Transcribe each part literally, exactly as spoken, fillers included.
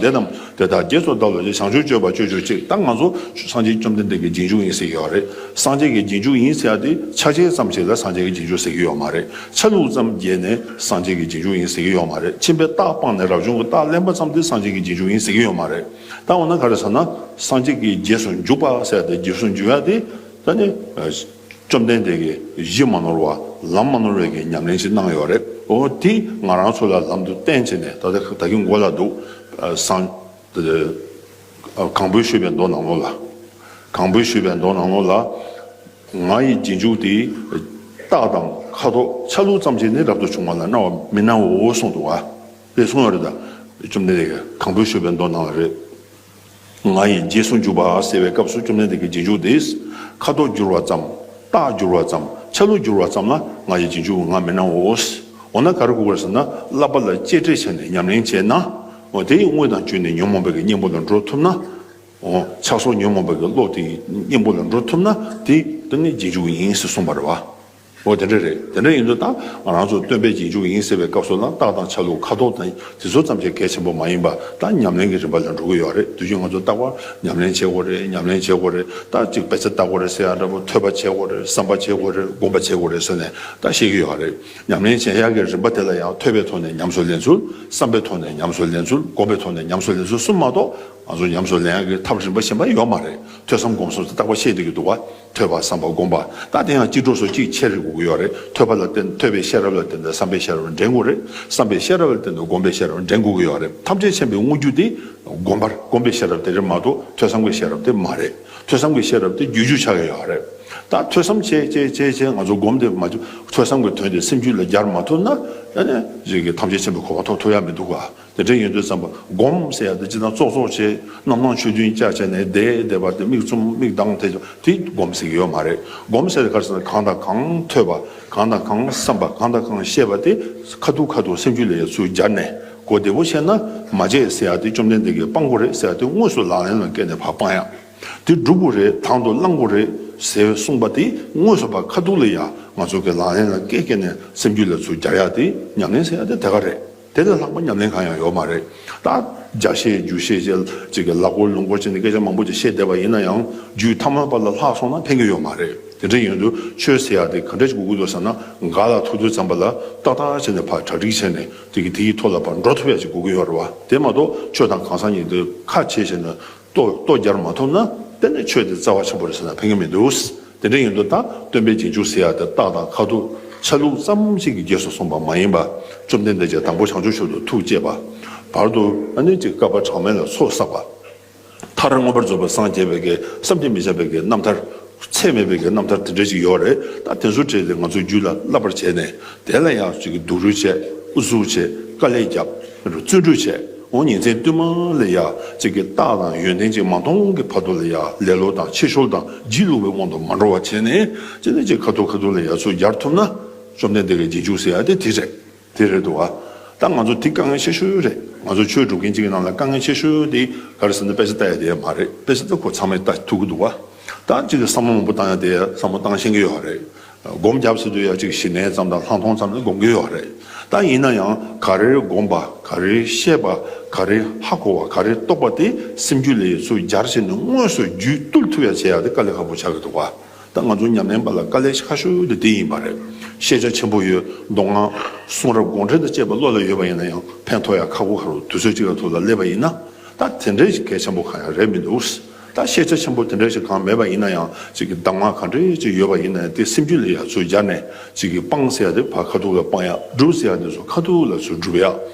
དེ་རྣམས་དེ་དག་རྗེས་སུ་བདག་སློབ་ཅིང་། བྱང་ཆུབ་སྤྱོད་པ་སྤྱོད་གྱུར་ཅིག། ད་ང་ཚོ་སངས་རྒྱས་བཅོམ་ལྡན་འདས་ཀྱི་རྗེས་འཇུག་ཡིན་ཟེར་གྱི་ཡོད་རེད། སངས་རྒྱས་ཀྱི་རྗེས་འཇུག་ཡིན་ཟེར་ཡ་དེ་ཆ་ཤས་ཙམ་ཞིག་ལ་སངས་རྒྱས་ཀྱི་རྗེས་འཇུག་ཟེར་གྱི་ཡོད་མ་རེད། ཆ་ལུགས་ཙམ་བརྗེས་ནས་སངས་རྒྱས་ཀྱི་རྗེས་འཇུག་ཡིན་ཟེར་གྱི་ཡོད་མ་རེད། ཕྱིན་པའི་རྟགས་སྤངས་ནས་རབ་བྱུང་གི་རྟགས་ལེན་པ་ཙམ་དེ་སངས་རྒྱས་ཀྱི་རྗེས་འཇུག་ཡིན་ཟེར་གྱི་ཡོད་མ་རེད། ད་འོ་ན་ག་རེ་ཟེར་ན། སངས་རྒྱས་ཀྱི་རྗེས་སུ་འཇུག་པ་ཟེར་ཡ་དེ་རྗེས་སུ་འཇུག་ཡ་དེ་ད་ནི། བཅོམ་ལྡན་འདས་ཀྱིས་གཞི་མ་ནོར་བ་ལམ་མ་ནོར་བའི་གི་ཉམས་ལེན་ཞིག་གནང་ཡོད་རེད། འོ་དེ་ང་རང་ཚོ་ལ་ལམ་དུ་བསྟན་བྱས་ནས་ད་ལྟ་ད་གིན་མགོ་ལ་འདུག། སངས། གང་པོའི་ཞུས་པའི་མདོ་ནང་ལོགས་ལ། གང་པོའི་ཞུས་པའི་མདོ་ནང་ལོགས་ལ། ང་ཡི་རྗེས་འཇུག་དེ། རྟགས་དང་ཁ་དོག་ཆ་ལུགས་ཙམ་ཞིག་ནི་རབ་ཏུ་བྱུང་བ་ལ་སྣང་བ་མི་སྣང་འོ་གསུངས་འདུག་བ། དེ་གསུངས་ཡོད་རེད་ད། བཅོམ་ལྡན་འདས་ཀྱིས་གང་པོའི་ཞུས་པའི་མདོ་ནང་ལ་རེད། ང་ཡི་རྗེས་སུ་འཇུག་པ་ཟེར་བའི་སྐབས་སུ་བཅོམ་ལྡན་འདས་ཀྱི་རྗེས་འཇུག་དེས་ཁ་དོག་བསྒྱུར་བ་ཙམ། རྟགས་བསྒྱུར་བ་ཙམ། ཆ་ལུགས་བསྒྱུར་བ་ཙམ་ལ་ང་ཡི་རྗེས་འཇུག་ང་མི་སྣང་འོ། འོ་ན་ག་རེ་དགོས་ཀྱི་རེད་ཟེར་ན། བསླབ་པ་ལ་གཅེས་སྤྲས་བྱས་ནས་ཉམས་ལེན་བྱས་ན། འོ་དེ་ཡི་དངོས་དང་བཅས་ནས་ཉོན་མོངས་པའི་གི་གཉེན་པོ་ལ་འགྲོ་ཐུབ་ན། འོ་ཆགས་སོགས་ཉོན་མོངས་པའི་གི་བློ་དེ་ཡི་གཉེན་པོ་ལ་འགྲོ་ཐུབ་ན་དེ་དེ་ནི་རྗེས་འཇུག་ཡིན་ཟེར་གསུངས་པ་རེད་བ། འོ་དེ་འདྲ་རེད། དེ་འདྲ་ཡིན་དུས་ད་ང་རང་ཚོ་སྟོན་པའི་རྗེས་འཇུག་ཡིན་ཟེར་བའི་སྐབས་སུ་ལ་རྟགས་དང་ཆ་ལུགས་ཁ་དོག་དང་དེ་ཚོ་ཙམ་གྱིས་གལ་ཆེན་པོ་མ་ཡིན་པ་ད་ཉམས་ལེན་གྱི་རིམ་པ་ལ་འགྲོ་གི་ཡོད་རེད། དུས་རྒྱུན་ང་ཚོ་རྟག་པར་ཉམས་ལེན་བྱེད་དགོས་རེད། ཉམས་ལེན་བྱེད་དགོས་རེད། ད་ཅིག་དཔེ་ཆ་ལྟ་དགོས་རེད་ཟེར་ཡ་འདྲ་པོ། ཐོས་པ་བྱེད་དགོས་རེད། བསམ་པ་བྱེད་དགོས་རེད། སྒོམ་པ་བྱེད་དགོས་རེད་ཟེར་ནས་ད་བཤད་ཀྱི་ཡོད་རེད། ཉམས་ལེན་བྱེད་ཡག་གི་རིམ་པ་དེ་ལ་ཡང་ཐོས་པའི་ཐོག་ནས་ཉམས་སུ་ལེན་ཚུལ། བསམ་པའི་ཐོག་ནས་ཉམས་སུ་ལེན་ཚུལ། སྒོམ་པའི་ཐོག་ནས་ཉམས་སུ་ལེན་ཚུལ་གསུམ་མ་གཏོགས་ང་ཚོ་ཉམས་སུ་ལེན་ཡག་གི་ཐབས་རིམ་པ་གཞན་པ་ཡོད་མ་རེད། ཐོས་བསམ་སྒོམ་གསུམ་དེ་རྟག་པར་བཤད་བསྡད་ཀྱི་འདུག་བ། ཐོས་པ། བསམ་པ། སྒོམ་པ། ད་དེ་ཡང་སྐྱིད་གྲོགས་སུ་གཅིག་ཆེ་རེ་དགོས་ཀྱི་ཡོད་རེད། ཐོས་པ་ལ་བརྟེན། ཐོས་པའི་ཤེས་རབ་ལ་བརྟེན་ཏེ་བསམ་པའི་ཤེས་རབ་འདྲེན་དགོས་རེད། བསམ་པའི་ཤེས་རབ་ལ་བརྟེན་ཏེ་སྒོམ་པའི་ཤེས་རབ་འདྲེན་དགོས་ཀྱི་ཡོད་རེད། ཐམས་ཅད་མཁྱེན་པའི་དངོས་རྒྱུ་དེ་སྒོམ་པར། སྒོམ་པའི་ཤེས་རབ་དེ་རེད་མ་གཏོགས་ཐོས་བསམ་གྱི་ཤེས་རབ་དེ་མ་རེད། ཐོས་བསམ་གྱི་ཤེས་རབ་དེ་བརྒྱུད་རྒྱུ་ཆགས་ཀྱི་ཡོད་རེད། ད་ཐོས་བསམ་བྱས་བྱས་བྱས་བྱས་ང་ཚོ་སྒོམ་དེ་མ་བྱུང་། ཐོས་བསམ་གྱི་དོན་དེ་སེམས་རྒྱུད་ལ་སྦྱར་མ་ཐུབ་ན་ཡང་ནས་ཅིག་གི་ཐམས་ཅད་མཁྱེན་པའི་གོ་འཕང་ཐོབ་ཐུབ་ཡ་མི་འདུག་ག། དེ་འདྲ་ཡིན་དུས་ཙམ་པ་སྒོམ་ཟེར་ཡ་དེ་སྤྱིར་བཏང་ཙོག་ཙོག་བྱས། རྣམ་སྣང་ཆོས་བདུན་བཅའ་བྱས་ནས་བསྡད་བསྡད་པ་དེ། མིག་བཙུམ་མིག་གདངས་དེ་དེ་སྒོམ་ཟེར་གྱི་ཡོད་མ་རེད། སྒོམ་ཟེར་དེ་ག་རེ་ཟེར་ན། གང་དང་གང་ཐོས་པ། གང་དང་གང་བསམ་པ། གང་དང་གང་བཤད་པ་དེ་ཁ་ཐུག་ཁ་ཐུག་སེམས་རྒྱུད་ལ་ཡ་ཚུར་སྦྱར་ནས། གོ་བདེ་པོ་བྱས་ན་མ་བྱེད་ཟེར་ཡ་དེ་བཅོམ་ལྡན་འདས་ཀྱིས་སྤང་དགོས་རེད་ཟེར་ཡ་དེ་དངོས་སུ་ལག་ལེན་ལ་བཀལ་ནས་ཕར་སྤང་ཡ། དེ་སྒྲུབ་དགོས་རེད། དང་དུ་བླང་དགོས་རེད་ཟེར་གསུངས་པ་དེ་དངོས་སུ་ཕར་ཁ་ཐུག་ལ་ཡ་ང་ཚོ་གི་ལག་ལེན་ལ་བཀལ་བཀལ་ནས་སེམས་རྒྱུད་ལ་ཚུར་སྦྱར་ཡ་དེ་ཉམས་ལེན་ཟེར་ཡ་དེ་དེ་ག་རེད། དེ་ལས་ལྷག་པ་ཉམས་ལེན་གང་ཡང་ཡོད་མ་རེད། ད་རྒྱ་བཤད་རྒྱུད་བཤད་བྱས་ཅིག་གི་ལ་སྐོར་ལུང་སྐོར་བྱས་ནས་སྐད་ཆ་མང་པོ་ཅིག་བཤད་བསྡད་པ་ཡིན་ན་ཡང་རྒྱུད་ཐ་མལ་པ་ལ་ལྷག་སོང་ན་ཕན་གྱི་ཡོད་མ་རེད། དེ་འདྲ་ཡིན་དུས་ཆོས་ཟེར་ཡ་དེ་ག་འདྲ་ཅིག་དགོས་ཀྱི་འདུག་ཟེར་ན། ག་ལ་ཐུག་དུས་ཙམ་པ་ལ་ཏག་ཏག་བྱས་ནས་ཕར་གྲ་སྒྲིག་བྱས་ནས་དེ་གི་དེ་གི་ཐོག་ལ་ཕར་འགྲོ་ཐུབ་ཡ་ཅིག་དགོས་ཀྱི་ཡོད་རེད་བ། དེ་མ་གཏོགས་ཆོས་དང་གང་ཟག་གཉིས་དེ་ཁ་ཕྱེ་བྱས་ནས་ལྟོ་ལྟོ་རྒྱག་མ་ཐུབ་ན་དེ་ནི་ཆོས་དེ་རྩ་བ་ཆེན་པོ་རེད་ཟེར་ན་ཕན་གྱི་མི་འདུག། དེ་འདྲ་ཡིན་དུས་ད་སྟོན་པའི་རྗེས་འཇུག་ཟེར་ཡ་དེ་རྟགས་དང་ཁ་ཐུག་ཆ་ལུགས་ཙམ་ཞིག་གི་རྗེས་སུ་སོང་བ་མ་ཡིན་པ། བཅོམ་ལྡན་འདས་ཀྱིས་དང་པོ་བྱང་ཆུབ་མཆོག་ཏུ་ཐུགས་བསྐྱེད་པ། བར་དུ་ཨ་ནི་ཅིག་བསྐལ་པ་གྲངས་མེད་ལ་ཚོགས་བསགས་པ། མཐར་མངོན་པར་རྫོགས་པར་སངས་རྒྱས་པའི་གི་བསམ་གྱིས་མི་ཁྱབ་པའི་གི་རྣམ་ཐར། ཚད་མེད་པའི་གི་རྣམ་ཐར་དེ་འདྲ་ཞིག་ཡོད་རེད། ད་དེ་ཚོ་བྲིས་ཏེ་ང་ཚོའི་རྒྱུད་ལ་བསླབ་པར་བྱས་ནས། དེ་ལ་ཡང་ཅིག་གི་སྡུག་རུས་བྱས། ཨུ་ཚུགས་བྱས། དཀའ་ལས་བརྒྱབ། བརྩོན་འགྲུས་བྱས། འོ་ཉིན་མཚན་བསྟུད་མར་ལ་ཡ་ཅིག་གི་རྟགས་དང་ཡོན་ཏན་ཅིག་མ་མཐོང་གི་བར་དུ་ལ་ཡ་ལེ་ལོ་དང་ཕྱི་བཤོལ་དང་བརྗེད་ལོག་པའི་དབང་དུ་མ་འགྲོ་བ་བྱས་ནས། ཅི་ནས་ཅིག་ཁ་ཐུག་ཁ་ཐུག་ལ་ཡ་ཚུར་སྦྱར་ཐུབ་ན། བཅོམ་ལྡན་འདས་ཀྱི་རྗེས་འཇུག་ཟེར་ཡ་དེ་དེ་རེད། དེ་རེད་འདུག་བ། ད་ང་ཚོ་དེ་དཀའ་ངལ་ཆེ་ཤོས་རེད། ང་ཚོ་ཆོས་སྒྲུབ་མཁན་གཅིག་གི་ནང་ལ་དཀའ་ངལ་ཆེ་ཤོས་དེ་ག་རེ་ཟེར་ན། དཔེ་ཆ་ལྟ་ཡ་དེ་མ་རེད། དཔེ་ཆ་ལྟ་ཁོ་ཚང་མས་ལྟ་ཐུབ་ཀྱི་འདུག་བ། ད་གཅིག་གི་བསམ་བློ་མང་པོ་བཏང་ཡ་དེ་བསམ་བློ་བཏང་ཤེས་ཀྱི་ཡོད་རེད། སྒོམ་རྒྱབ་ཟེར་དུས་ཡ་གཅིག་གཞི་ནས་ཙམ་དང་ལྷག་མཐོང་ཙམ་ལ་སྒོམ་གྱི་ཡོད་རེད། ད་ཡིན་ན་ཡང་ག་རེ་སྒོམ་པ། ག་རེ་བཤད་པ། ག་རེ་ཧ་གོ་བ། ག་རེ་རྟོགས་པ་དེ་སེམས་རྒྱུད་ལ་ཡ་ཚུར་སྦྱར་བྱས་ནས་དངོས་སུ་རྒྱུད་བཏུལ་ཐུབ་ཡ་བྱེད་ཡ་དེ་དཀའ་ལས་ཁག་པོ་ཆགས་ཀྱི་འདུག་བ། ད་ང་ཚོ་ཉམས་ལེན་པ་ལ་དཀའ་ལས་ཁག་ཤོས་དེ་དེ་ཡིན་པ་རེད། ཤེས་བྱ་ཆེན་པོ་ཡོད། མདོ་སྔགས་གསུང་རབ་དགོངས་འགྲེལ་དང་བཅས་པ་བློ་ལ་ཡོད་པ་ཡིན་ན་ཡང་ཕན་ཐོགས་ཡ་ཁག་པོ་ཁག་པོ། དུས་ཚོད་གཅིག་ལ་ཐུག་ལ་སླེབས་པ་ཡིན་ན། ད་དེ་འདྲའི་ཞིག་གལ་ཆེན་པོ་གང་ཡང་རེད་མི་འདུག། ད་ཤེས་བྱ་ཆེན་པོ་དེ་འདྲའི་ཞིག་གང་མེད་པ་ཡིན་ན་ཡང་། ཅིག་གི་གདམས་ངག་གང་འདྲའི་ཅིག་ཡོད་པ་ཡིན་ན་ཡང་དེ་སེམས་རྒྱུད་ལ་ཡ་ཚུར་སྦྱར་ནས། ཅིག་གི་སྤང་ཟེར་ཡ་དེ་ཕར་ཁ་ཐུག་ལ་སྤང་ཡ། སྒྲུབ་ཟེར་ཡ་དེ་ཚོ་ཁ་ཐུག་ལ་ཚུར་སྒྲུབ་ཡ།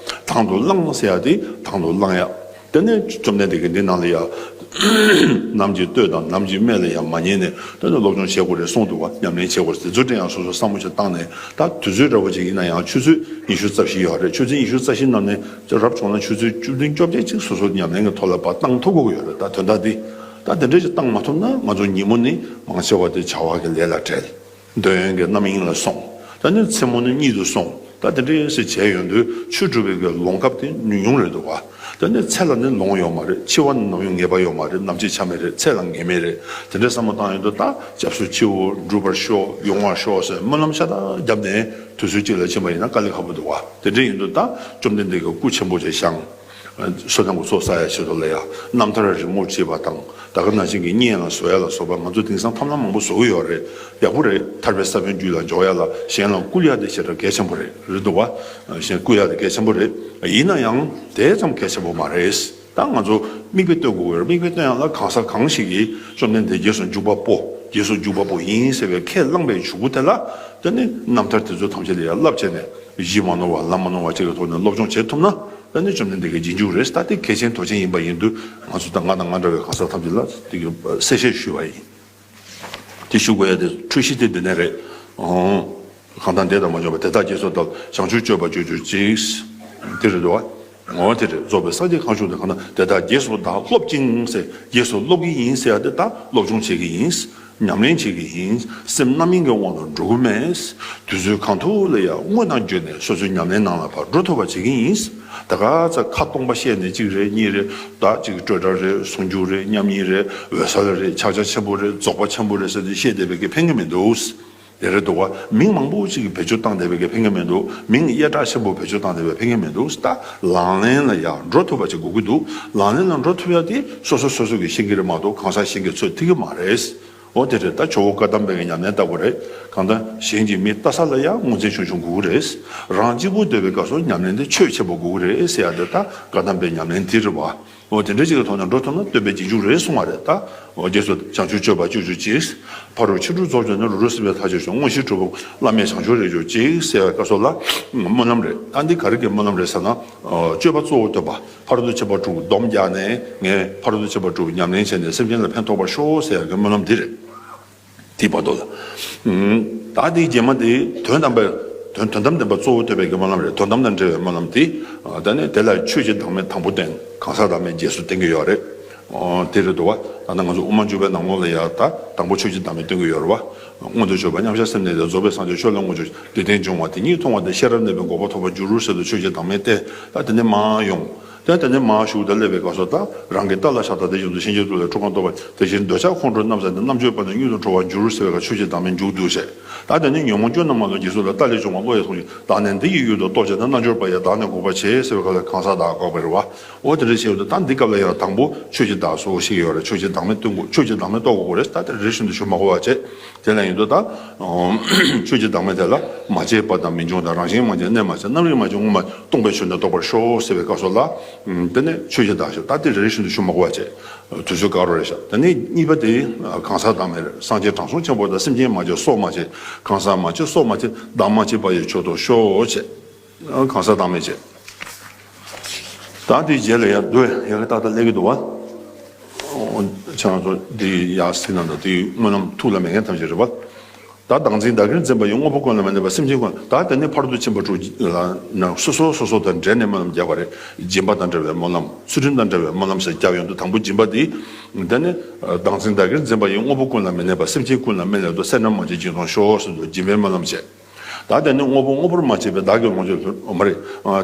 དང་དུ་བླང་ཟེར་ཡ་དེ་དང་དུ་བླང་ཡ། དེ་ནས་བཅོམ་ལྡན་འདས་ཀྱིས་འདི་ནང་ལ་ཡ། ནམ་གྱི་སྟོད་དང་ནམ་གྱི་སྨད་ལ་ཡ་མ་ཉལ་ནས་དེ་ནས་སློབ་སྦྱོང་བྱེད་དགོས་རེད་གསུངས་འདུག་བ། ཉམས་ལེན་བྱེད་དགོས་རེད། དེ་ཚོ་དེ་ཡང་སོ་སོ་བསམ་བློ་ཞིག་བཏང་ནས། ད་དུས་ཚོད་འདྲ་བོ་ཅིག་ཡིན་ན་ཡང་ཆུ་ཚོད་ཉི་ཤུ་རྩ་བཞི་ཡོད་རེད། ཆུ་ཚོད་ཉི་ཤུ་རྩ་བཞི་ནང་ནས་རབ་བྱུང་ན་ཆུ་ཚོད་བཅུ་བདུན་བཅོ་བརྒྱད་ཅིག་སོ་སོ་ཉམས་ལེན་གྱི་ཐོག་ལ་ཕར་བཏང་ཐུབ་དགོས་ཀྱི་ཡོད་རེད། ད་དོན་དག་འདི། ད་དེ་འདྲ་ཞིག་བཏང་མ་ཐུབ་ན་ང་ཚོ་ཉིན་མོ་ནི་མང་ཆེ་བ་དེ་བྱ་བ་གི་ལས་ལ་བྲེལ། འདོད་ཡོན་གྱི་རྣམ་གཡེང་ལ་སོང་། ད་ནི་མཚན་མོ་ནི་གཉིད་དུ་སོང་། ད་དེ་འདྲའི་ཞིག་བྱས་ཡོང་དུས་ཆོས་སྒྲུབ་པའི་གི་ལོང་སྐབས་དེ་ཉུང་ཉུང་རེད་འདུག་བ། ད་ནི་ཚེ་ལ་ནི་ལོང་ཡོད་མ་རེད། འཆི་བ་ནི་ནམ་ཡང་ངེས་པ་ཡོད་མ་རེད། ནམ་འཆི་ཆ་མེད་རེད། ཚེ་ལ་ངེས་མེད་རེད། དེ་འདྲའི་བསམ་བློ་བཏང་ཡོང་དུས། ད་སྐྱབས་སུ་མཆིའོ། སྒྲུབ་པར་ཤོག། ཡོང་བར་ཤོག་ཟེར་སྨོན་ལམ་ཤ་སྟག་བརྒྱབ་ནས་དུས་ཚོད་གཅིག་ལ་ཕྱིན་པ་ཡིན་ན་དཀའ་ལས་ཁག་པོ་འདུག་བ། དེ་འདྲ་ཡིན་དུས་ད་བཅོམ་ལྡན་འདས་ཀྱི་སྐུ་ཆེན་པོ་ཅིག་བཞེངས། བསོད་ནམས་ཀྱི་ཚོགས་བསགས་ཡ་ཆེད་དུ་ལ་ཡ་རྣམ་ཐར་རི་མོ་བྲིས་པ་དང་། ད་ག་ནང་བཞིན་གྱི་བརྙན་ལ་བཟོ་ཡ་ལ་སོགས་པ་ང་ཚོ་དེང་སང་ཐབས་ལམ་མང་པོ་བཟོ་གི་ཡོད་རེད། ཡག་པོ་རེད། ཐར་པའི་ས་བོན་རྒྱུད་ལ་འཇོག་ཡ་ལ་གཞན་ལ་བསྐུལ་ཡ་དེ་ཞེ་དྲག་གལ་ཆེན་པོ་རེད། རེད་འདུག་བ། གཞན་བསྐུལ་ཡ་དེ་གལ་ཆེན་པོ་རེད། ཡིན་ན་ཡང་དེ་ཙམ་གལ་ཆེན་པོ་མ་རེད། ད་ང་ཚོ་མིག་དཔེ་སྟོན་དགོས་ཀྱི་རེད། མིག་དཔེ་སྟོན་ཡ་ལ་གང་ཟག་གང་ཞིག་གིས་བཅོམ་ལྡན་འདས་རྗེས་སུ་འཇུག་པ་པོ། རྗེས་སུ་འཇུག་པ་པོ་ཡིན་ཟེར་བའི་ཁས་བླངས་པའི་གཞུག་གུ་དེ་ལ། དེ་ནི་རྣམ་ཐར་དེ་ཚོ་ཐམས་ཅད་ལ་ཡ་བསླབ་བྱས་ནས་གཞི་མ་ནོར་བ་ལམ་མ་ནོར་བ་ཅིག་གི་ཐོག་ནས་སློབ་སྦྱོང་བྱེད་ཐུབ་ན། ད་ནི་བཅོམ་ལྡན་འདས་ཀྱི་རྗེས་འཇུག་རེད། ད་དེ་གལ་ཆེན་དོན་ཆེན་ཡིན་པ་ཡིན་དུས་ང་ཚོ་དང་ང་དང་ང་འདྲ་བའི་གང་ཟག་ཐམས་ཅད་ལ་དེ་གི་གསལ་བཤད་ཞུས་པ་ཡིན། དེ་ཞུ་དགོས་ཡ་དེ་འཁྲུལ་གཞི་དེ་འདི་ནས་རེད། ཨོ། གང་དང་འདས་དང་མ་བྱུང་བ་དེ་དག་རྗེས་སུ་བདག་བྱང་ཆུབ་སྤྱོད་པ་སྤྱོད་གྱུར་ཅིག་དེ་རེད་དོ། ཨོ་དེ་རེད། རྫོགས་པའི་སངས་རྒྱས་གང་བྱུང་དེ་གང་དང་དེ་དག་རྗེས་སུ་བདག་སློབ་ཅིང་ཟེར། རྗེས་སུ་སློབ་ཀྱི་ཡིན་ཟེར་ཡ་དེ་ད་སློབ་སྦྱོང་བྱེད་ཀྱི་ཡིན། ཉམས་ལེན་བྱེད་ཀྱི་ཡིན། སེམས་རྣམ་གཡེང་གི་དབང་དུ་འགྲོ་གི་མེད། དུས་ཚོད་གང་ཐུབ་ལ་ཡང་དངོས་དང་བརྒྱུད་ནས་སོ་སོའི་ཉམས་ལེན་ནང་ལ་ཕར་འགྲོ་ཐུབ་པ་བྱེད་ཀྱི་ཡིན། ད་ག་ཚ་ཁ་སྟོང་པ་བཤད་ནས་གཅིག་རེད་གཉིས་རེད། ད་གཅིག་སྤྲོས་བྲལ་རེད། ཟུང་འཇུག་རེད། མཉམ་ཉིད་རེད། འོད་གསལ་རེད། ཕྱག་རྒྱ་ཆེན་པོ་རེད། རྫོགས་པ་ཆེན་པོ་རེད་ཟེར་ཏེ་བཤད་བསྡད་པའི་གི་ཕན་གི་མི་འདུག་དེ་རེད་འདུག་བ། མིང་མང་པོ་ཅིག་གི་བེད་སྤྱོད་བཏང་བསྡད་པའི་གི་ཕན་གི་མི་འདུག་མིང་ཡ་གྲགས་ཆེན་པོ་བེད་སྤྱོད་བཏང་བསྡད་པའི་ཕན་གི་མི་འདུག་ད་ལག་ལེན་ལ་ཡང་འགྲོ་ཐུབ་པ་ཅིག་དགོས་ཀྱི་འདུག་ལག་ལེན་ལ་འགྲོ་ཐུབ་ཡ་དེ་སོ་སོ་སོ་སོ་གི་ཤེས་ཀྱི་རེད་མ་གཏོགས་གང་ཟག་གཞན་གྱིས་ཚོད་ཐིག་གི་མ་རེད། འོ་དེ་རེད། ད་ཇོ་བོ་བཀའ་གདམས་པའི་གི་ཉམས་ལེན་ལྟ་བུ་རེད། གང་ལྟར་གཞན་གྱི་མི་ལྟ་ས་ལ་ཡང་སྔོན་ཚན་ཆུང་ཆུང་དགོས་ཀྱི་རེད། རང་གཅིག་པུ་སྡོད་པའི་སྐབས་སུ་ཉམས་ལེན་དེ་ཆོད་ཆེན་པོ་དགོས་ཀྱི་རེད་ཟེར་ཡ་དེ་ད་བཀའ་གདམས་པའི་ཉམས་ལེན་དེ་རེད་བ། འོ་དེ་འདྲ་ཅིག་གི་ཐོག་ནས་འགྲོ་ཐུབ་ན་སྟོན་པའི་རྗེས་འཇུག་རེད་གསུང་བ་རེད་ད། འོ་རྗེས་སུ་བྱང་ཆུབ་སྤྱོད་པ་སྤྱོད་གྱུར་ཅིག་ཕ་རོལ་ཕྱིན་དྲུག་རྫོགས་གྱུར་ནས། རབ་རིབ་སེལ་བའི་མཐར་ཕྱིན་ཤོག་དངོས་གཞི་གྲུབ་པ་བླ་མེད་བྱང་ཆུབ་རེག་གྱུར་ཅིག་ཟེར་བའི་སྐབས་སུ་ལ་སྨོན་ལམ་རེད། ད་འདི་ག་རེ་གི་སྨོན་ལམ་རེད་ཟེར་ན། སྤྱོད་པ་གཙོ་བོ་སྟོན་པ་ཕ་རོལ་ཏུ་ཕྱིན་པ་དྲུག་སྡོམ་རྒྱག་ནས་ངས་ཕ་རོལ་ཏུ་ཕྱིན་པ་དྲུག་ཉམས་ལེན་བྱས་ནས་སེམས་ཅན་ལ་ཕན་ཐོགས་པར་ཤོག་ཟེར་ཡ་གི་སྨོན་ལམ་འདི་རེད། དེའི་བར་དུ་ལ། ད་དེའི་རྗེས་མ་དེ་དོན་དམ་པའི་དོན་དོན་དམ་བདེན་པ་གཙོ་བོ་སྟོན་པའི་གི་སྨོན་ལམ་རེད། དོན་དམ་དང་འབྲེལ་བའི་སྨོན་ལམ་དེ། ད་ནི་དེ་ལ་ཆོས་ཀྱི་བདག་མེད་དང་པོ་བསྟན། གང་ཟག་བདག་མེད་རྗེས་སུ་བསྟན་གྱི་ཡོད་རེད། དེ་རེད་འདུག་བ། ད་ནི་ང་ཚོ་དབུ་མ་འཇུག་པའི་ནང་ལོགས་ལ་ཡ་ད་དང་པོ་ཆོས་ཀྱི་བདག་མེད་སྟོན་གྱི་ཡོད་རེད་བ། མངོན་མཐོ་སྤྱོད་པ་མཉམ་གཞག་སེམས་གནས་ཏེ། རྫོགས་པའི་སངས་རྒྱས་ཆོས་ལ་མངོན་གྱུར་ཅིག་དེ་རྟེན་འབྱུང་བ་དེ་ཉིད་མཐོང་བ་དང་ཤེས་རབ་གནས་པའི་འགོག་པ་ཐོབ་པར་འགྱུར་ཟེར་དུས་ཆོས་ཀྱི་བདག་མེད་བསྟན། ད་དེ་ནས་མར་ཡོང་། དེ་དེ་ནས་མར་ཞུགས་ཏེ་སླེབས་པའི་སྐབས་སུ་ད་རང་གི་ལྟ་ལ་བཞག་ད་དེ་བཞིན་དུ་ཤིན་རྗེའི་རྡུལ་ལས་འཁྲུལ་གང་རྟོགས་པ། དེ་བཞིན་འདོད་ཆགས་ཁོང་ཁྲོ་རྣམ་སེལ་ཏེ། རྣལ་འབྱོར་པ་ནི་མྱུར་དུ་གྲོལ་བར་འགྱུར་ཟེར་བའི་སྐབས་ཆོས་ཀྱི་བདག་མེད་མཇུག་བསྡུ་བྱས། ད་དེ་ནས་ཉོན་མོངས་སྐྱོན་རྣམས་མ་ལུས་རྗེས་སུ་བདག་ལྟ་ལས་བྱུང་བ་བློ་ཡིས་མཐོང་ཞིང་། བདག་ནི་འདི་ཡི་ཡུལ་དུ་རྟོགས་བྱས་ན། རྣལ་འབྱོར་པ་ཡིས་བདག་ནི་འགོག་པར་བྱེད་ཟེར་བའི་སྐབས་ལ་གང་ཟག་བདག་འགོག་པ་རེད་བ། འོ་དེ་འདྲ་བྱས་ཡོད་དུས་ད་འདི་སྐབས་ལ་ཡང་དང་པོ་ཆོས་ཀྱི་བདག་སོགས་ཤིག་ཡོད་རེད། ཆོས་ཀྱི་བདག་མེད་སྟོན་དགོས། ཆོས་ཀྱི་བདག་མེད་རྟོགས་དགོས་རེད། ད་དེ་རེ་བཞིན་དུ་ཞུ་མ་དགོས་པ་བྱས། དེ་ལ་ཡིན་དུས་ད། ཆོས་ཀྱི་བདག་མེད་དེ་ལ་མ་སྐྱེས་པ་དང་མི་འབྱུང་དང་། རང་བཞིན་མ་སྐྱེས་གནས་མ་སྐྱེས། རྣམ་རིག་མ་སྐྱེས་སྔོན་མ་སྟོང་པའི་ཆོས་ནི་རྟོགས་པར་ཤོག་ཟེར་བའི་སྐབས་སུ་ལ། དེ་ནས་ཆོས་ཀྱི་བདག་ཞུ། ད་དེ་རེ་བཞིན་དུ་ཞུ་མ་དགོས་པ་བྱས། དུས་ཚོད་བཀག་རོགས་རེད་ཤག་དེ་ནས་གཉིས་པ་དེ། གང་ཟག་བདག་མེད་རེད། སངས་རྒྱས་དྲང་སྲོང་ཆེན་པོ་དང་། སེམས་ཅན་མ་སྐྱེས་སྲོག་མ་བཅད། གང་ཟག་མ་སྐྱེས་སྲོག་མ་བཅད། བདག་མ་བཅས་པ་ཡི་མཆོག་ཏུ་ཤོག་ཅེས། གང་ཟག་བདག་མེད་བྱས། ད་དེའི་རྗེས་ལ་ཡར་མདོ་ཡ་གི་ཏག་ཏག་སླེབས་ཀྱི་འདུག་བ། ཁྱེད་རང་ཚོ་འདི་ཡར་གཟིགས་ན་འདུག་དེའི་སྨོན་ལམ་ཐུགས་ལ་མེད་མཁན་ཐམས་ཅད་རེད་བ། ད་བདག་འཛིན་བདག་གིར་འཛིན་པ་ཡི། དངོས་པོ་ཀུན་ལ་མི་གནས་པ་སེམས་ཅན་ཀུན། ད་དེ་ནས་ཕ་རོལ་ཏུ་ཕྱིན་པ་དྲུག་ལ་ན་སོ་སོ་སོ་སོ་དང་འབྲེལ་ནས་སྨོན་ལམ་རྒྱག་པ་རེད། སྦྱིན་པ་དང་འབྲེལ་བའི་སྨོན་ལམ། ཚུལ་ཁྲིམས་དང་འབྲེལ་བའི་སྨོན་ལམ་ཟེར་རྒྱག་ཡོང་དུས་དང་པོ་སྦྱིན་པ་འདི། དེ་ནས་བདག་འཛིན་བདག་གིར་འཛིན་པ་ཡི། དངོས་པོ་ཀུན་ལ་མི་གནས་པ་སེམས་ཅན་ཀུན་ལ་མི་གནས་སོ། སེར་སྣ་མ་བྱེད་སྦྱིན་སོང་ཤོག་ཟེར་དུས་སྦྱིན་པའི་སྨོན་ལམ་བྱས། ད་དེ་ནི་དངོས་པོ་དངོས་པོར་མ་བྱས་པའི་བདག་གི་ལོངས་སྤྱོད་ལ། མ་རེད།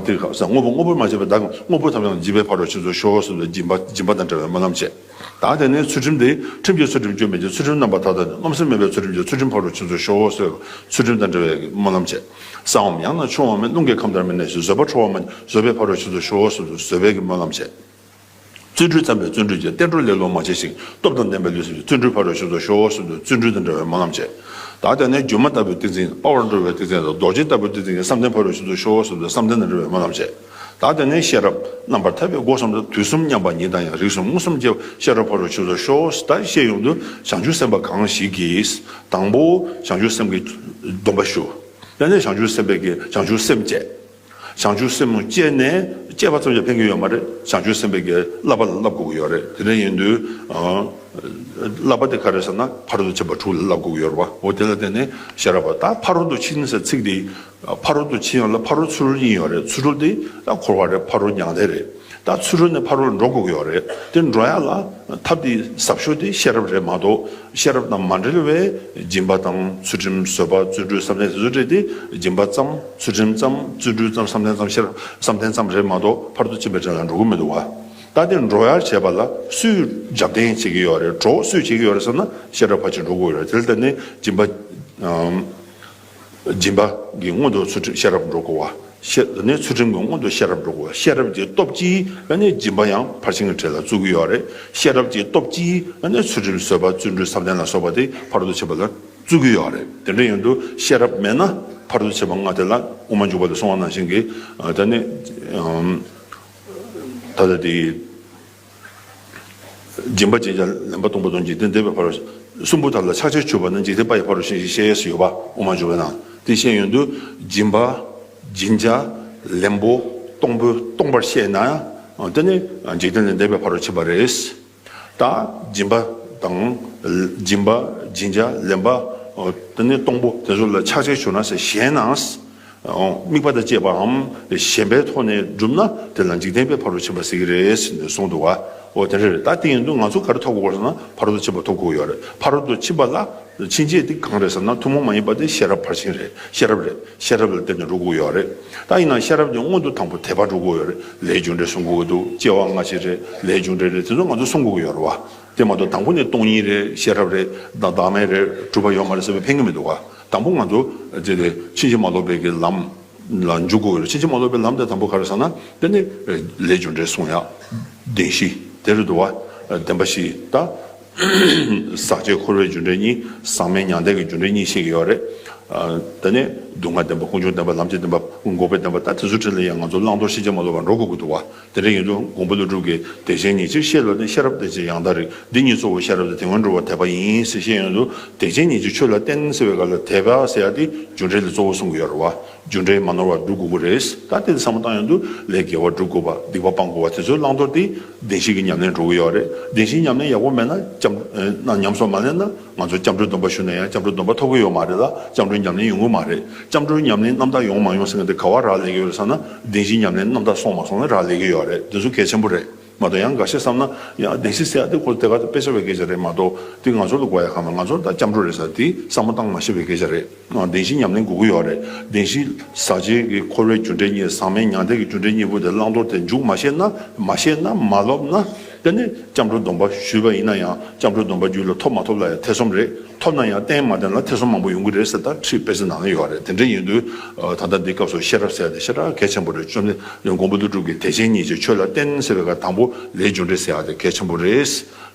དེ་ག་ས་དངོས་པོ་དངོས་པོར་མ་བྱས་པའི་བདག་གི་དངོས་པོ་ཐམས་ཅད་འཇིག་པའི་ཕ་རོལ་ཕྱིན་སོང་ཤོག་ཟེར་དུས་སྦྱིན་པ་སྦྱིན་པ་དང་འབྲེལ་བའི་སྨོན་ལམ་བྱས། ད་དེ་ནས་ཚུལ་ཁྲིམས་དེ། ཁྲིམས་ཀྱི་ཚུལ་ཁྲིམས་སྐྱོན་མེད་ཅིང་། ཚུལ་ཁྲིམས་རྣམ་པར་ཐར་ཏེ་ནི། རྣམ་སེམས་མེད་པའི་ཚུལ་ཁྲིམས་ཀྱིས། ཚུལ་ཁྲིམས་ཕ་རོལ་ཕྱིན་སོང་ཤོག་ཟེར་ཚུལ་ཁྲིམས་དང་འབྲེལ་བའི་སྨོན་ལམ་བྱས། ས་འོག་མིན་ཡང་ན་ཆུ་འོག་མིན། རླུང་གི་ཁམས་ལྟར་མི་གནས་ཤིང་། བཟོད་པ་ཁྲོ་བོ་མ་བྱེད། བཟོད་པས་ཕ་རོལ་ཕྱིན་སོང་ཤོག་ཟེར་དུས་བཟོད་པའི་གི་སྨོན་ལམ་བྱས། བརྩོན་འགྲུས་བརྩམས་པས་བརྩོན་འགྲུས་ཀྱིས། བསྟན་འགྲོ་ལེ་ལོ་མ་བྱས་ཤིང་། སྟོབས་དང་ལྡན་པའི་ལུས་སེམས་ཀྱིས། བརྩོན་འགྲུས་ཕ་རོལ་ཕྱིན་སོང་ཤོག་ཟེར་དུས་བརྩོན་འགྲུས་དང་འབྲེལ་བའི་སྨོན་ལམ་བྱས། ད་དེ་ནས་སྒྱུ་མ་ལྟ་བུའི་ཏིང་འཛིན། དཔའ་བར་འགྲོ་བའི་ཏིང་འཛིན་དང་། རྡོ་རྗེ་ལྟ་བུའི་ཏིང་འཛིན་གྱིས། བསམ་གཏན་ཕ་རོལ་ཕྱིན་སོང་ཤོག་ཟེར་དུས་བསམ་གཏན་དང་འབྲེལ་བའི་སྨོན་ལམ་བྱས། ད་དེ་ནས་ཤེས་རབ་རྣམ་པར་ཐར་པའི་སྒོ་གསུམ་དུ། དུས་གསུམ་མཉམ་པ་ཉིད་དང་ཡང་། རིགས་གསུམ་མངོན་སུམ་སྐྱེ་བ། ཤེས་རབ་ཕ་རོལ་ཕྱིན་སོང་ཤོག་ད་བཤད་ཡོང་དུས་བྱང་ཆུབ་སེམས་དཔའ་གང་ཞིག་གིས་དང་པོ་བྱང་ཆུབ་སེམས་ཀྱི་སྡོམ་པ་ཞུ། དེ་ནས་བྱང་ཆུབ་སེམས་དཔའི་གི་བྱང་ཆུབ་སེམས་བསྐྱེད། བྱང་ཆུབ་སེམས་བསྐྱེད་ནས་བསྐྱེད་པ་ཙམ་གྱིས་ཕན་གྱི་ཡོད་མ་རེད། བྱང་ཆུབ་སེམས་དཔའི་གི་བསླབ་པ་ལ་བསླབ་དགོས་ཀྱི་ཡོད་རེད། དེ་འདྲ་ཡིན་དུས། ཨ། བསླབ་པ་དེ་ག་རེ་ཟེར་ན་ཕ་རོལ་ཏུ་ཕྱིན་པ་དྲུག་ལ་བསླབ་དགོས་ཀྱི་ཡོད་རེད་བ། འོ་དེ་ལ་བརྟེན་ནས་ཤེས་རབ་པ། ད་ཕ་རོལ་ཏུ་ཕྱིན་ཟེར་ཚིག་དེ། ཕ་རོལ་ཏུ་ཕྱིན་ཡོད་ལ་ཕ་རོལ་ཚུར་ཡིན་ཡོད་རེད། ཚུར་རོལ་དེ་ད་འཁོར་བ་རེད། ཕ་རོལ་མྱང་འདས་རེད། ད་ཚུར་རོལ་ནས་ཕ་རོལ་འགྲོ་དགོས་ཀྱི་ཡོད་རེད། དེ་འགྲོ་ཡ་ལ་ཐབས་དེ་ཟབ་ཤོས་དེ་ཤེས་རབ་རེད་མ་གཏོགས། ཤེས་རབ་དང་མ་འབྲེལ་བའི་སྦྱིན་པ་དང་ཚུལ་ཁྲིམས། བཟོད་པ། བརྩོན་འགྲུས། བསམ་གཏན་དེ་ཚོ་སྤྲད་དེ། སྦྱིན་པ་ཙམ། ཚུལ་ཁྲིམས་ཙམ། བརྩོན་འགྲུས་ཙམ། བསམ་གཏན་ཙམ། ཤེས་རབ། བསམ་གཏན་ཙམ་རེད་མ་གཏོགས་ཕ་རོལ་ཏུ་ཕྱིན་པའི་གྲལ་ལ་འགྲོ་གི་མི་འདུག་བ། ད་དེ་འགྲོ་ཡར་བྱེད་པ་ལ་སུས་རྒྱབ་རྟེན་བྱེད་ཀྱི་ཡོད་རེད། གྲོགས་སུས་བྱེད་ཀྱི་ཡོད་རེད་ཟེར་ན་ཤེས་རབ་ཕར་ཕྱིན་འགྲོ་དགོས་ཡོད་རེད། དེ་ལ་བརྟེན་ནས་སྦྱིན་པ། ཨམ། སྦྱིན་པ་གི་སྔོན་དུ་ཚུལ་ཁྲིམས་ཤེས་རབ་འགྲོ་དགོས་བ། ཤེས་ནས་ཚུལ་ཁྲིམས་ཀྱི་སྔོན་དུ་ཤེས་རབ་འགྲོ་དགོས། ཤེས་རབ་ཀྱི་སྟོབས་ཀྱིས་ནས་སྦྱིན་པ་ཡང་ཕར་ཕྱིན་གྱི་གྲས་ལ་བཙུགས་ཀྱི་ཡོད་རེད། ཤེས་རབ་ཀྱི་སྟོབས་ཀྱིས་ནས་ཚུལ་ཁྲིམས་བཟོད་པ་བརྩོན་འགྲུས་བསམ་གཏན་ལ་སོགས་པ་དེ་ཕ་རོལ་ཏུ་ཕྱིན་པ་ལ་བཙུགས་ཀྱི་ཡོད་རེད། དེ་འདྲ་ཡིན་དུས་ཤེས་རབ་མེད་ན་ཕ་རོལ་ཏུ་ཕྱིན་པ་ལྔ་དེ་ལ་དབུ་མ་འཇུག་པ་ལ་གསུངས་པ་ནང་བཞིན་གྱི་ད་ནི་ད་ལྟ་དེ། སྦྱིན་པ་སྦྱིན་བྱ་ལེན་པ་སྟོང་པ་དང་འཇིག་རྟེན་བདེ་བའི་ཕ་རོལ། གསུམ་པོ་དག་ལ་ཕྱག་རྒྱར་གྱུར་པ་ནི་འཇིག་རྟེན་པ་ཡི་ཕ་རོལ་ཕྱིན་ཞེས་བཤད་ཡས་སུ་ཡོད་པ་དབུ་མ་འཇུག་པའི་ནང་དེ་བཤད་ཡོང་དུས་སྦྱིན་པ་སྦྱིན་བྱ་ལེན་པོ་སྟོང་པོ་སྟོང་པར་བཤད་ན་དེ་ནི་འཇིག་རྟེན་ལས་འདས་པའི་ཕ་རོལ་ཕྱིན་པ་རེད། ད་སྦྱིན་པ་དང་སྦྱིན་པ་སྦྱིན་བྱ་ལེན་པ་དེ་ནི་སྟོང་པོ་དེ་ཚོ་ལ་ཕྱག་རྒྱར་གྱུར་ན་ཟེར་ཞེ་ན། དམིགས་པ་དང་བཅས་པའམ་ཞེན་པའི་ཐོག་ནས་བསྒྲུབས་ན་དེ་ལ་འཇིག་རྟེན་པའི་ཕ་རོལ་ཕྱིན་པ་ཟེར་གྱི་རེད་ཟེར་ནས་གསུངས་འདུག་བ། འོ་དེ་འདྲ་རེད། ད་དེ་ཡིན་དུས་ང་ཚོ་ག་རེ་ཐོབ་དགོས་ཟེར་ན་ཕ་རོལ་ཏུ་ཕྱིན་པ་ཐོབ་དགོས་ཡོད་རེད། ཕ་རོལ་ཏུ་ཕྱིན་པ་ལ་ཕྱིན་ཆད་དེ་གང་རེད་ཟེར་ན་ཐུན་མོང་མ་ཡིན་པ་དེ་ཤེས་རབ་ཕར་ཕྱིན་རེད། ཤེས་རབ་རེད། ཤེས་རབ་ལ་བརྟེན་ནས་འགྲོ་དགོས་ཡོད་རེད། ད་ཡིན་ན་ཤེས་རབ་ཀྱི་སྔོན་དུ་དང་པོ་དད་པ་འགྲོ་དགོས་ཡོད་རེད། ལས་རྒྱུ་འབྲས་གསུང་དགོས་ཀྱི་འདུག་སྐྱེ་བ་སྔ་ཕྱི་རེད། ལས་རྒྱུ་འབྲས་རེད། དེ་ཚོ་ང་ཚོ་གསུང་དགོས་ཀྱི་ཡོད་རེད་བ། དེ་མ་གཏོགས་དང་པོ་ནས་སྟོང་ཉིད་རེད། ཤེས་རབ་རེད། བདག་བདག་མེད་རེད། གྲུབ་པ་ཡོད་མ་རེད་ཟེར་བའི་ཕན་གྱི་མི་འདུག་བ། དང་པོ་ང་ཚོ་དེ་དེ་ཕྱིན་ཅི་མ་ལོག་པའི་གི་ལམ་ལ་འཇུག་དགོས་རེད། ཕྱིན་ཅི་མ་ལོག་པའི་ལམ་དེ་དང་པོ་ག་རེ་ཟེར་ན་དེ་ནི་ལས་རྒྱུ་འབྲས་གསུང་ཡག་བདེན་བཞི་དེ་རེད་འདུག་བ། བདེན་པ་བཞི་ད། ཟག་བཅས་འཁོར་བའི་རྒྱུ་འབྲས་གཉིས། ཟག་མེད་མྱང་འདས་ཀྱི་རྒྱུ་འབྲས་གཉིས་བཤད་ཀྱི་ཡོད་རེད། དེ་ནས་སྡུག་བསྔལ་བདེན་པ། ཀུན་འབྱུང་བདེན་པ། ལམ་གྱི་བདེན་པ། འགོག་པའི་བདེན་པ། ད་དེ་ཚོ་ཁྲིད་ལ་ཡང་ང་ཚོ་བླང་དོར་ཕྱིན་ཅི་མ་ལོག་པར་འགྲོ་དགོས་ཀྱི་འདུག་བ། དེ་འདྲ་ཡིན་དུས་མགོན་པོ་ཀླུ་སྒྲུབ་ཀྱིས་དད་ཅན་ཉེར་ལྕི་ཤེས་བློ་ལྡན། ཤེས་རབ་དེ་ཆེས་ཡང་དག་རིག་འདི་གཉིས་གཙོ་བོ་ཤེས་རབ་དང་དེ་སྔོན་འགྲོ་བ་དད་པ་ཡིན་ཟེར་བཤད་ཡོང་དུས་དད་ཅན་ཉེར་ལྕི་ཆོས་ལ་བརྟེན་ཟེར་བའི་སྐབས་ལ་དད་པ་ཟེར་ཡ་དེ་རྒྱུ་འབྲས་ལ་གཙོ་བོ་གསུང་གི་ཡོད་རེད་བ། རྒྱུ་འབྲས་མ་ནོར་བར་སྒྲུབ་དགོས་ཀྱི་རེད། ད་དེ་བསམ་བློ་བཏང་ཡོང་དུས་ལས་དགེ་བ་སྒྲུབ་དགོས་པ། སྡིག་པ་སྤང་དགོས་པ། དེ་ཚོའི་བླང་དོར་དེ་བདེན་བཞི་གི་ཉམས་ལེན་འགྲོ་གི་ཡོད་རེད། བདེན་བཞིའི་ཉམས་ལེན་ཡག་པོ་མེད་ན་སྐྱབས་ན་ཉམས་སུ་མ་ལེན་ན་ང་ཚོ་སྐྱབས་འགྲོའི་སྡོམ་པ་ཞུ་ན་ཡང་སྐྱབས་འགྲོའི་སྡོམ་པ་ཐོབ་ཀྱི་ཡོད་མ་རེད་ལ། སྐྱབས་འགྲོའི་ཉམས་ལེན་ཡོང་གི་མ་རེད། སྐྱབས་འགྲོའི་ཉམས་ལེན་རྣམ་དག་ཡོང་མ་ཡོང་ཟེར་མཁན་དེ་ག་བ་རག་ལས་ཀྱི་ཡོད་ཟེར་ན་བདེན་བཞིའི་ཉམས་ལེན་རྣམ་དག་སོང་མ་སོང་ལ་རག་ལས་ཀྱི་ཡོད་རེད། དེ་ཚོ་གལ་ཆེན་པོ་རེད། མ་གཏོགས་ཡང་འགའ་ཤས་བསམ་ན་ཡང་བདེན་བཞི་ཟེར་ཡ་དེ་ཁོ་དེ་ག་དེ་དཔེ་ཆ་བའི་སྐད་ཆ་རེད་མ་གཏོགས་དེ་ང་ཚོ་ལ་དགོས་ཡ་གང་མེད། ང་ཚོ་ད་སྐྱབས་འགྲོ་རེད་ཟེར་དེ་བསམ་བློ་བཏང་མ་ཤེས་པའི་སྐད་ཆ་རེད། བདེན་བཞིའི་ཉམས་ལེན་དགོས་ཀྱི་ཡོད་རེད། བདེན་བཞི་ཟག་བཅས་ཀྱི་འཁོར་བའི་རྒྱུ་འབྲས་གཉིས། ཟག་མེད་མྱང་འདས་ཀྱི་རྒྱུ་འབྲས་གཉིས་པོ་དེ་བླང་དོར་དེ་འཇུག་མ་ཤེས་ན། མ་ཤེས་ན་མ་ལོབས་ན། དེ་ནི་སྐྱབས་འགྲོའི་སྡོམ་པ་ཞུས་པ་ཡིན་ན་ཡང་སྐྱབས་འགྲོའི་སྡོམ་པ་རྒྱུད་ལ་ཐོབ་མ་ཐོབ་ལ་ཡང་ཐེ་ཚོམ་རེད། ཐོབ་ན་ཡང་བརྟན་མ་བརྟན་ལ་ཐེ་ཚོམ་མང་པོ་ཡོང་གི་རེད་ཟེར་ད་ཁྲིད་དཔེ་ཆ་ནང་ལ་ཡོད་རེད། དེ་འདྲ་ཡིན་དུས་ད་ལྟ་འདི་སྐབས་སུ་ཤེས་རབ་ཟེར་ཡ་དེ་ཞེ་དྲག་གལ་ཆེན་པོ་རེད། བཅོམ་ལྡན་མགོན་པོ་ཀླུ་སྒྲུབ་ཀྱིས་དད་ཅན་ཉེར་ལྕི་ཆོས་ལ་བརྟེན་ཟེར་བའི་སྐབས་དང་པོ་ལས་རྒྱུ་འབྲས་ཟེར་ཡ་དེ་གལ་ཆེན་པོ་རེད།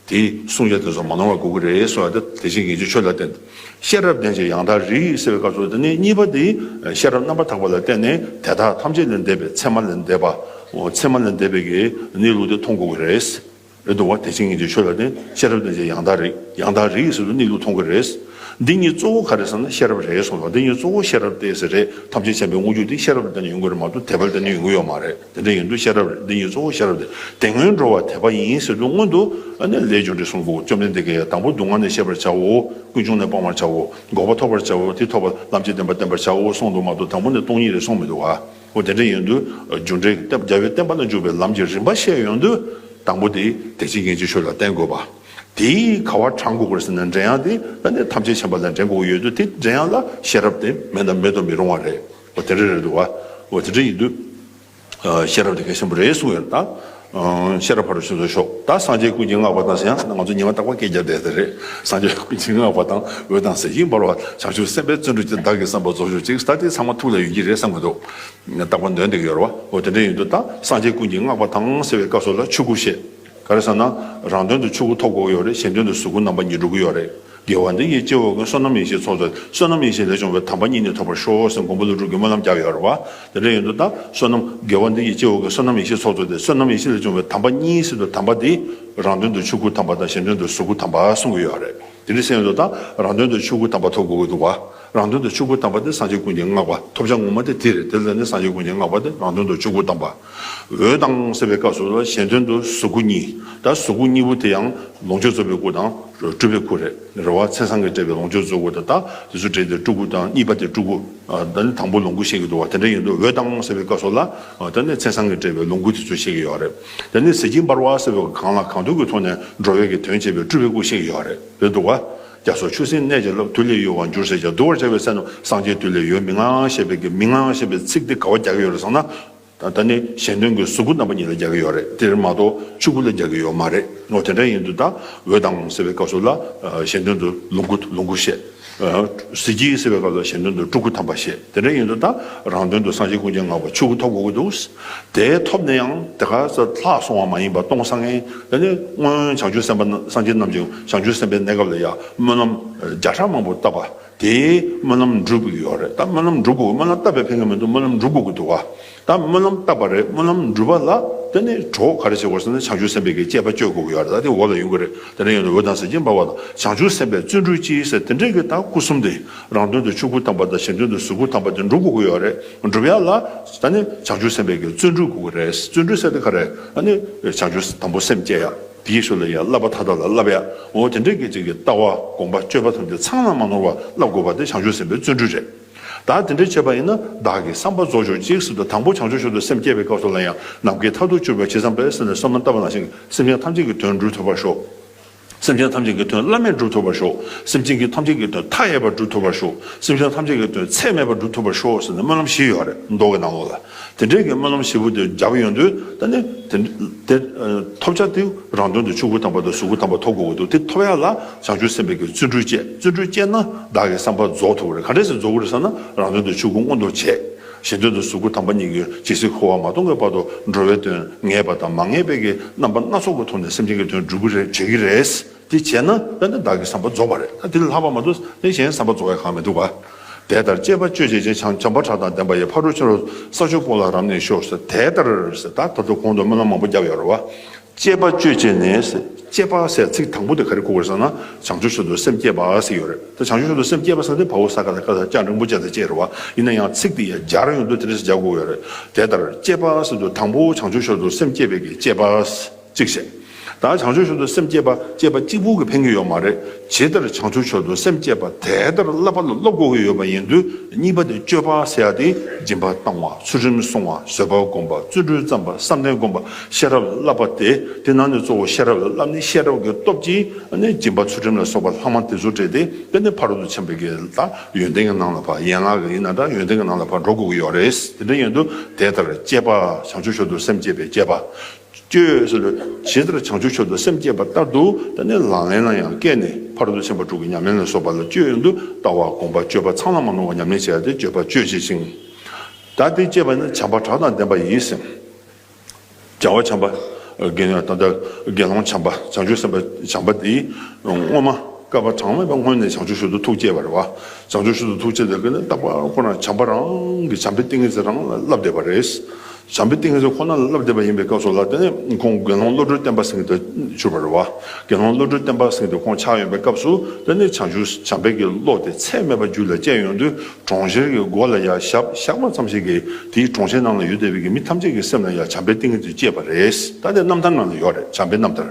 དེ་གསུང་ཡ་དེ་ཚོ་མ་ནོར་བ་དགོས་ཀྱི་རེད་གསུང་ཡ་དེ་དད་ཅན་ཉེར་ལྕི་ཆོས་ལ་བརྟེན། ཤེས་རབ་ལྡན་ཞེས་ཡང་དག་རིག་ཟེར་བའི་སྐབས་སུ་དེ་ནས་གཉིས་པ་དེ་ཤེས་རབ་རྣམ་པར་དག་པ་ལ་བརྟེན་ནས་དེ་དག་ཐམས་ཅད་ལས་འདས་པའི་མཚན་མ་ལས་འདས་པ། མཚན་མ་ལས་འདས་པའི་གི་གནས་ལུགས་དེ་མཐོང་དགོས་ཀྱི་རེད། རེད་འདུག་བ། དད་ཅན་ཉེར་ལྕི་ཆོས་ལ་བརྟེན། ཤེས་རབ་ལྡན་ཞེས་ཡང་དག་རིག་ཡང་དག་རིག་ཟེར་དུས་གནས་ལུགས་མཐོང་གི་རེད། འདི་གཉིས་གཙོ་བོ་ག་རེ་ཟེར་ན་ཤེས་རབ་རེད་གསུངས་པ། འདི་གཉིས་གཙོ་བོ་ཤེས་རབ་སྟེ་ཟེར་རེད། ཐམས་ཅད་མཁྱེན་པའི་དངོས་རྒྱུ་དེ་ཤེས་རབ་ལ་བརྟེན་ནས་ཡོང་གི་རེད་མ་གཏོགས་དད་པ་ལ་བརྟེན་ནས་ཡོང་གི་ཡོད་མ་རེད། དེ་འདྲ་ཡིན་དུས་ཤེས་རབ་རེད། འདི་གཉིས་གཙོ་བོ་ཤེས་རབ་སྟེ། དེ་སྔོན་འགྲོ་བ་དད་པ་ཡིན་ཟེར་དུས་སྔོན་དུ་ཨ་ནི་ལས་རྒྱུ་འབྲས་གསུང་དགོས། བཅོམ་ལྡན་འདས་ཀྱིས་དང་པོ་སྡུག་བསྔལ་ནས་ཤེས་པར་བྱའོ། ཀུན་འབྱུང་ནས་སྤང་བར་བྱའོ། འགོག་པ་ཐོབ་པར་བྱའོ། དེ་ཐོབ་པ་ལམ་གྱི་བདེན་པ་བསྟེན་པར་བྱའོ་གསུངས་འདུག་མ་གཏོགས་དང་པོ་ནས་སྟོང་ཉིད་རེད་གསུངས་མི་འདུག་ག་འོ་དེ་འདྲ་ཡིན་དུས་རྒྱུ་འབྲས་ཀྱི་རྒྱལ་བའི་བསྟན་པ་ལ་འཇུག་པའི་ལམ་གྱི་རིམ་པ་བཤད་ཡོང་དུས་དང་པོ་དེ་དད་ཅན་ཉེར་ལྕི་ཆོས་ལ་བརྟེན་དགོས་པ། དེས་ག་བ་དྲང་དགོས་ཀྱི་རེད་ཟེར་ན་འདྲེན་ཡག་དེ་ད་ནི་ཐམས་ཅད་མཁྱེན་པ་ལ་འདྲེན་དགོས་ཀྱི་ཡོད་དུས་དེ་འདྲེན་ཡག་ལ་ཤེས་རབ་དེ་མེད་ན་མེད་དུ་མི་རུང་བ་རེད། འོ་དེ་འདྲ་རེད་འདུག་བ། འོ་དེ་འདྲ་ཡིན་དུས་ཤེས་རབ་དེ་གལ་ཆེན་པོ་རེད་གསུངས་ཡོད་ད། ཤེས་རབ་ཕ་རོལ་ཕྱིན་སོགས་ཤོག་ད་སངས་རྒྱས་ཀུན་གྱིས་བསྔགས་པ་དང་ཟེར་ཡང་ང་ཚོ་ཉི་མ་རྟག་པར་སྐད་རྒྱབ་བསྡད་དེ་རེད། སངས་རྒྱས་ཀུན་གྱིས་བསྔགས་པ་དང་། འོད་དང་ཟེར་གྱིས་འབར་བ། བྱང་ཆུབ་སེམས་དཔའི་བརྩོན་འགྲུས་ཀྱིས། བདག་གི་བསམ་པ་རྫོགས་གྱུར་ཅིག་ད་དེ་ཚང་མ་ཐུགས་ལ་ཡོད་ཀྱི་རེད་བསམ་གྱི་འདུག་རྟག་པར་འདོན་བསྡད་ཀྱི་ཡོད་རེད་བ། འོ་དེ་འདྲ་ཡིན་དུས་ད་སངས་རྒྱས་ཀུན་གྱིས་བསྔགས་པ་དང་ཟེར་བའི་སྐབས་སུ་ལ་ཆོས་སྐུ་བཤད། ག་རེ་ཟེར་ན། རང་དོན་དུ་ཆོས་སྐུ་ཐོབ་དགོས་ཀྱི་ཡོད་རེད། གཞན་དོན་དུ་གཟུགས་སྐུ་རྣམ་པ་གཉིས་འགྲོ་གི་ཡོད་རེད། དགེ་བ་འདི་ཡིས་སྐྱེ་བོ་ཀུན། བསོད་ནམས་ཡེ་ཤེས་ཚོགས་རྫོགས་ཏེ། བསོད་ནམས་ཡེ་ཤེས་ལས་བྱུང་བའི་དམ་པ་གཉིས་ནི་ཐོབ་པར་ཤོག་ཟེར་མགོན་པོ་ཀླུ་སྒྲུབ་ཀྱིས་སྨོན་ལམ་བརྒྱབ་ཡོད་རེད་བ། དེ་འདྲ་ཡིན་དུས་ད་བསོད་ནམས་དགེ་བ་འདི་ཡིས་སྐྱེ་བོ་ཀུན། བསོད་ནམས་ཡེ་ཤེས་ཚོགས་རྫོགས་ཏེ། བསོད་ནམས་ཡེ་ཤེས་ལས་བྱུང་བའི་དམ་པ་གཉིས་ཟེར་དུས་དམ་པ་འདི་རང་དོན་དུ་ཆོས་སྐུ་དམ་པ་དང་གཞན་དོན་དུ་གཟུགས་སྐུ་དམ་པ་གསུང་གི་ཡོད་རེད། དེ་འདྲ་ཟེར་ཡོང་དུས་ད་རང་དོན་དུ་ཆོས་སྐུ་དམ་པ་ཐོབ་དགོས་ཀྱི་འདུག་བ། རང་དོན་དུ་ཆོས་སྐུ་དམ་པ་དེ་སངས་རྒྱས་ཀུན་གྱིས་བསྔགས་པ། ཐོབ་བྱ་ངོ་མ་དེ་དེ་རེད། དེ་ལ་ནི་སངས་རྒྱས་ཀུན་གྱིས་བསྔགས་པ་དེ་རང་དོན་དུ་ཆོས་སྐུ་དམ་པ། འོད་དང་ཟེར་བའི་སྐབས་སུ་ལ་གཞན་དོན་དུ་གཟུགས་སྐུ་གཉིས། ད་གཟུགས་སྐུ་གཉིས་པོ་དེ་ཡང་ལོངས་སྤྱོད་རྫོགས་པའི་སྐུ་དང་སྤྲུལ་པའི་སྐུ་རེད། རེད་བ། མཚན་བཟང་གིས་སྤྲས་པའི་ལོངས་སྤྱོད་རྫོགས་སྐུ་དང་ད་དེ་ཚོ་སྤྲས་ཏེ་སྤྲུལ་སྐུ་དང་གཉིས་པ་དེ་སྤྲུལ་སྐུ། ད་ནི་དང་པོ་ལོངས་སྐུ་བཤད་ཀྱི་འདུག་བ། དེ་འདྲ་ཡིན་དུས་འོད་དང་ཟེར་བའི་སྐབས་སུ་ལ་ད་ནི་མཚན་བཟང་གིས་སྤྲས་པའི་ལོངས་སྐུ་དེ་ཚོ་བཤད་ཀྱི་ཡོད་རེད། དེ་ནི་ཟེར་གྱིས་འབར་བ་ཟེར་བའི་གང་ལ་གང་འདུལ་གྱི་ཐོག་ནས་འགྲོ་བའི་གི་དོན་བྱེད་པའི་སྤྲུལ་པའི་སྐུ་བཤད་ཀྱི་ཡོད་རེད། རེད་འདུག་བ། རྒྱ་མཚོ་ཆུ་སྲིན་གནས་ཀྱི་རླབས། དུས་ལས་ཡོལ་བར་འགྱུར་ཟེར་ཀྱང་འདུལ་བར་བྱ་བའི་སེམས་རྣམས་སངས་རྒྱས་དུས་ལས་ཡོལ་མི་མངའ་ཞེས་པའི་གི་མི་མངའ་ཞེས་པའི་ཚིག་དེ་ག་བ་རྒྱག་གི་ཡོད་རེད་ཟེར་ན། ད་ནི་གཞན་དོན་གྱི་གཟུགས་སྐུ་རྣམ་པ་གཉིས་ལ་རྒྱག་གི་ཡོད་རེད། དེར་མ་གཏོགས་ཆོས་སྐུ་ལ་རྒྱག་གི་ཡོད་མ་རེད། འོ་དེ་འདྲ་ཡིན་དུས་ད་འོད་དང་ཟེར་བའི་སྐབས་སུ་ལ་གཞན་དོན་དུ་ལོངས་སྐུ་ལོངས་སྐུ་བཤད། གཟི་བརྗིད་ཟེར་བའི་སྐབས་ལ་གཞན་དོན་དུ་སྤྲུལ་སྐུ་དམ་པ་བཤད། དེ་འདྲ་ཡིན་དུས་ད་རང་དོན་དུ་སངས་རྒྱས་ཀུན་མཁྱེན་ལྔ་པོ་ཆོས་སྐུ་ཐོབ་དགོས་ཀྱི་འདུག་དེ་ཐོབ་ནས་ཡང་དེ་ག་ས་ལྷག་སོང་བ་མ་ཡིན་པ་སྟོང་སང་ངེ་ད་ནི་སྔོན་བྱང་ཆུབ་སེམས་དཔའ་སངས་རྒྱས་རྣམ་བསྒྱིངས་བྱང་ཆུབ་སེམས་དཔའི་གནས་སྐབས་ལ་ཡང་སྨོན་ལམ་བརྒྱ་ཕྲག་མང་པོ་བཏབ་པ། དེའི་སྨོན་ལམ་འགྲུབ་དགོས་ཀྱི་ཡོད་རེད། ད་སྨོན་ལམ་འགྲུབ་དགོས། སྨོན་ལམ་བཏབ་པའི་ཕན་གྱི་མི་འདུག་སྨོན་ལམ་འགྲུབ་དགོས་ཀྱི་འདུག་བ། ད་སྨོན་ལམ་བཏབ་པ་རེད། སྨོན་ལམ་འགྲུབ་པ་ལ་དེ་ནི་གྲོགས་ག་རེ་བྱེད་དགོས་ཟེར་ན་བྱང་ཆུབ་སེམས་དཔའི་གི་སྤྱད་པ་སྤྱོད་དགོས་ཀྱི་ཡོད་རེད། ད་དེ་འོག་ལ་ཡོང་གི་རེད། དེ་འདྲ་ཡིན་དུས་འོད་དང་གཟི་བརྗིད་འབར་བ་དང་བྱང་ཆུབ་སེམས་དཔའི་བརྩོན་འགྲུས་ཀྱིས་ཟེར་དེ་འདྲའི་གི་ད་སྐུ་གསུམ་དེ་རང་དོན་དུ་ཆོས་སྐུ་དམ་པ་དང་གཞན་དོན་དུ་གཟུགས་སྐུ་དམ་པ་དེ་འགྲུབ་དགོས་ཀྱི་ཡོད་རེད། འགྲུབ་ཡ་ལ་ད་ནི་བྱང་ཆུབ་སེམས་དཔའི་གི་བརྩོན་འགྲུས་དགོས་ཀྱི་རེད། བརྩོན་འགྲུས་ཟེར་དེ་ག་རེ། ད་ནི་བྱང་ཆུབ་དང་པོ་སེམས་བསྐྱེད་ཡ། དེའི་ཤུལ་ལ་ཡང་བསླབ་པ་མཐའ་དག་ལ་བསླབ་ཡ། འོ་དེ་འདྲའི་གི་ཅིག་གི་ལྟ་བ་སྒོམ་པ་སྤྱོད་པ་ཐམས་ཅད་ཚང་ལ་མ་ནོར་བ་བསླབ་དགོས་པ་དེ་བྱང་ཆུབ་སེམས་དཔའི་བརྩོན་འགྲུས་རེད། ད་དེ་འདྲའི་བྱས་པ་ཡིན་ན་བདག་གིས་བསམ་པ་རྫོགས་གྱུར་ཅིག་ཟེར་དུས་དང་པོ་བྱང་ཆུབ་མཆོག་ཏུ་སེམས་བསྐྱེད་པའི་སྐབས་སུ་ལ་ཡང་ནམ་མཁའི་མཐས་གཏུགས་གྱུར་པའི་ཇི་ཙམ་པའི་ཟེར་ནས་བསོད་ནམས་བཏབ་པ་ནང་བཞིན་སེམས་ཅན་ཐམས་ཅད་ཀྱི་དོན་སྒྲུབ་ཐུབ་པར་ཤོག་སེམས་ཅན་ཐམས་ཅད་ཀྱི་དོན་བླ་མེད་སྒྲུབ་ཐུབ་པར་ཤོག་སེམས་ཅན་གྱི་ཐམས་ཅད་ཀྱི་དོན་མཐའ་ཡས་པར་སྒྲུབ་ཐུབ་པར་ཤོག་སེམས་ཅན་ཐམས་ཅད་ཀྱི་དོན་ཚད་མེད་པར་སྒྲུབ་ཐུབ་པར་ཤོག་ཟེར་ནས་སྨོན་ལམ་བཞི་ཡོད་རེད། མདོ་གི་ནང་ལོགས་ལ། དེ་འདྲའི་གི་སྨོན་ལམ་བཞི་པོ་དེ་བརྒྱབ་ཡོང་དུས་ད་ནི་དེ་དེ་ཐོབ་བྱ་དེ་རང་དོན་དུ་ཆོས་སྐུ་དམ་པ་དང་གཟུགས་སྐུ་དམ་པ་ཐོབ་དགོས་ཀྱི་འདུག་དེ་ཐོབ་ཡ་ལ་བྱང་ཆུབ་སེམས་དཔའི་གི་བརྩོན་འགྲུས་བསྐྱེད། བརྩོན་འགྲུས་བསྐྱེད་ན་བདག་གི་བསམ་པ་རྫོགས་ཐུབ་ཀྱི་རེད། ག་འདྲས་སེ་རྫོགས་ཀྱི་རེད་ཟེར་ན་རང་དོན་དུ་ཆོས་སྐུ་མངོན་དུ་བྱས། གཞན་དོན་དུ་གཟུགས་སྐུ་དམ་པ་ཉིད་ཀྱི་ཇི་སྲིད་འཁོར་བ་མ་སྟོངས་ཀྱི་བར་དུ་འགྲོ་བའི་དོན་ངེས་པ་དང་མ་ངེས་པའི་གི་རྣམ་པ་སྣ་ཚོགས་ཀྱི་ཐོག་ནས་སེམས་ཅན་གྱི་དོན་སྒྲུབ་ཀྱི་རེད། བྱེད་ཀྱི་རེད། དེ་བྱས་ན་ད་ནི་བདག་གི་བསམ་པ་རྫོགས་པ་རེད། ད་དེ་ལས་ལྷག་པ་མ་གཏོགས་དེ་གཞན་བསམ་པ་རྫོགས་པའི་གང་མི་འདུག་བ། དེ་ལྟར་སྤྱད་པ་སྤྱོད་བྱེད་ཅིང་། བྱམས་པ་བྱ་དང་ལྡན་པ་ཡིས། ཕ་རོལ་ཕྱིན་རབ་ཏུ་ས་ཆུ་སྤོ་ལ་རབ་གནས་ཤོག་ཟེར། དེ་ལྟར་ཟེར་ད་ད་དུང་གོང་དུ་སྨོན་ལམ་མང་པོ་བརྒྱབ་ཡོད་རེད་བ། སྤྱད་པ་སྤྱོད་བྱེད་ནས་ཟེར། སྤྱད་པ་ཟེར་ཚིག་དང་པོ་དེ་ག་རེ་གོ་དགོས་ཟེར་ན་བྱང་ཆུབ་མཆོག་ཏུ་སེམས་བསྐྱེད་པ་ཟེར་ཡོད་རེད། ད་བྱང་ཆུབ་མཆོག་ཏུ་སེམས་བསྐྱེད་པ་ཟེར་དེ་བ་འོ་ས་ག་ད་ཀ་ད་ཅ་འགྲེང་བུ་བཅས་ད་བཅས་རེད་བ། ཡིན་ན་ཡང་ཚིག་དེ་ཡ་སྦྱར་ཡོང་དུས་དེ་འདྲ་ཞིག་སྦྱར་དགོས་ཡོད་རེད། དེ་ལྟར་སྤྱད་པ་ཟེར་དུས་དང་པོ་བྱང་ཆུབ་མཆོག་ཏུ་སེམས་བསྐྱེད་པའི་གི་སྤྱད་པ། གཅིག་བྱས། ད་བྱང་ཆུབ་མཆོག་ཏུ་སེམས་བསྐྱེད་པ་བསྐྱེད་པ་གཅིག་པུ་གིས་ཕན་གྱི་ཡོད་མ་རེད། ཇི་ལྟར་བྱང་ཆུབ་མཆོག་ཏུ་སེམས་བསྐྱེད་པ་དེ་ལྟར་བསླབ་པ་ལ་སློབ་དགོས་ཀྱི་ཡོད་པ་ཡིན་དུས་གཉིས་པ་དེ་སྤྱོད་པ་ཟེར་ཡ་དེ་སྦྱིན་པ་བཏང་བ། ཚུལ་ཁྲིམས་བསྲུང་བ། བཟོད་པ་སྒོམ་པ། བརྩོན་འགྲུས་བརྩམ་པ། བསམ་གཏན་སྒོམ་པ། ཤེས་རབ་བསླབ་པ་དེ་དེ་ནང་ནས་གཙོ་བོ་ཤེས་རབ་ལ་བསླབ་ནས་ཤེས་རབ་ཀྱི་སྟོབས་ཀྱིས་ནི་སྦྱིན་པ་ཚུལ་ཁྲིམས་ལ་སོགས་པ་ལྷག་མ་དེ་ཚོ་སྤྲད་དེ་དེ་ནི་ཕ་རོལ་ཏུ་ཕྱིན་པའི་གི་ད་ཡོན་ཏན་གྱི་ནང་ལ་ཕར་ཡན་ལག་གི་ཡིན་ན་འདྲ་ཡོན་ཏན་གྱི་ནང་ལ་ཕར་འགྲོ་དགོས་ཀྱི་ཡོད་རེད། དེ་འདྲ་ཡིན་དུས་དེ་ལྟར་སྤྱད་པ་བྱང་ཆུབ་མཆོག་ཏུ་སེམས་བསྐྱེད་པའི་སྤྱད་པ། སྤྱོད་ཟེར་དུས་ཇི་ལྟར་བྱང་ཆུབ་མཆོག་ཏུ་སེམས་བསྐྱེད་པ་ལྟར་དུ་དེ་ནི་ལག་ལེན་ལ་ཡང་བཀལ་ནས་ཕ་རོལ་ཏུ་ཕྱིན་པ་དྲུག་གི་ཉམས་ལེན་ལ་སོགས་པ་ལ་སྤྱོད་ཡོང་དུས་ལྟ་བ་སྒོམ་པ་སྤྱོད་པ་ཚང་ལ་མ་ནོར་བ་ཉམས་ལེན་བྱེད་ཡ་དེ་སྤྱོད་པ་སྤྱོད་བྱེད་ཅིང་། ད་དེ་སྤྱད་པ་ནི་བྱམས་པ་བྱ་དང་ལྡན་པ་ཡིས་ཟེར། བྱམས་པ་བྱམས་པ། དགེ་འདུན་ད་ལྟ་དགེ་སློང་བྱམས་པ་བྱང་ཆུབ་སེམས་དཔའ་བྱམས་པ་དེ་སྔོན་མ་བསྐལ་པ་གྲངས་མེད་པ་སྔོན་ནས་བྱང་ཆུབ་མཆོག་ཏུ་ཐུགས་བསྐྱེད་པ་རེད་བ། བྱང་ཆུབ་མཆོག་ཏུ་ཐུགས་བསྐྱེད་དེ་ཀ་ནི་རྟག་པར་ཁོ་རང་བྱམས་པ་རང་གི་བྱམས་པའི་ཏིང་ངེ་འཛིན་རང་ལ་བསླབ་བསྡད་པ་རེད། བྱམས་པའི་ཏིང་ངེ་འཛིན་ཁོ་ན་ལ་བསླབ་བསྡད་པ་ཡིན་པའི་སྐབས་སུ་ལ་དེ་ནས་ཁོང་དགེ་སློང་བློ་གྲོས་བརྟན་པ་ཟེར་མཁན་དེ་གྱུར་པ་རེད་བ། དགེ་སློང་བློ་གྲོས་བརྟན་པ་ཟེར་མཁན་དེ་ཁོང་ཆགས་ཡོང་པའི་སྐབས་སུ་དེ་ནས་བྱང་ཆུབ་བྱམས་པའི་གི་བློ་དེ་ཚད་མེད་པ་རྒྱུད་ལ་སྐྱེས་ཡོང་དུས་གྲོང་ཁྱེར་གྱི་སྒོ་ལ་ཡར་ཞག་ཞག་པ་ཙམ་ཞིག་གིས་དེའི་གྲོང་ཁྱེར་ནང་ལ་ཡོད་བསྡད་པའི་གི་མི་ཐམས་ཅད་ཀྱི་སེམས་ལ་ཡང་བྱམས་པའི་ཏིང་ངེ་འཛིན་སྐྱེས་པ་རེད། ད་དེ་རྣམ་ཐར་ནང་ལ་ཡོད་རེད། བྱམས་པའི་རྣམ་ཐར།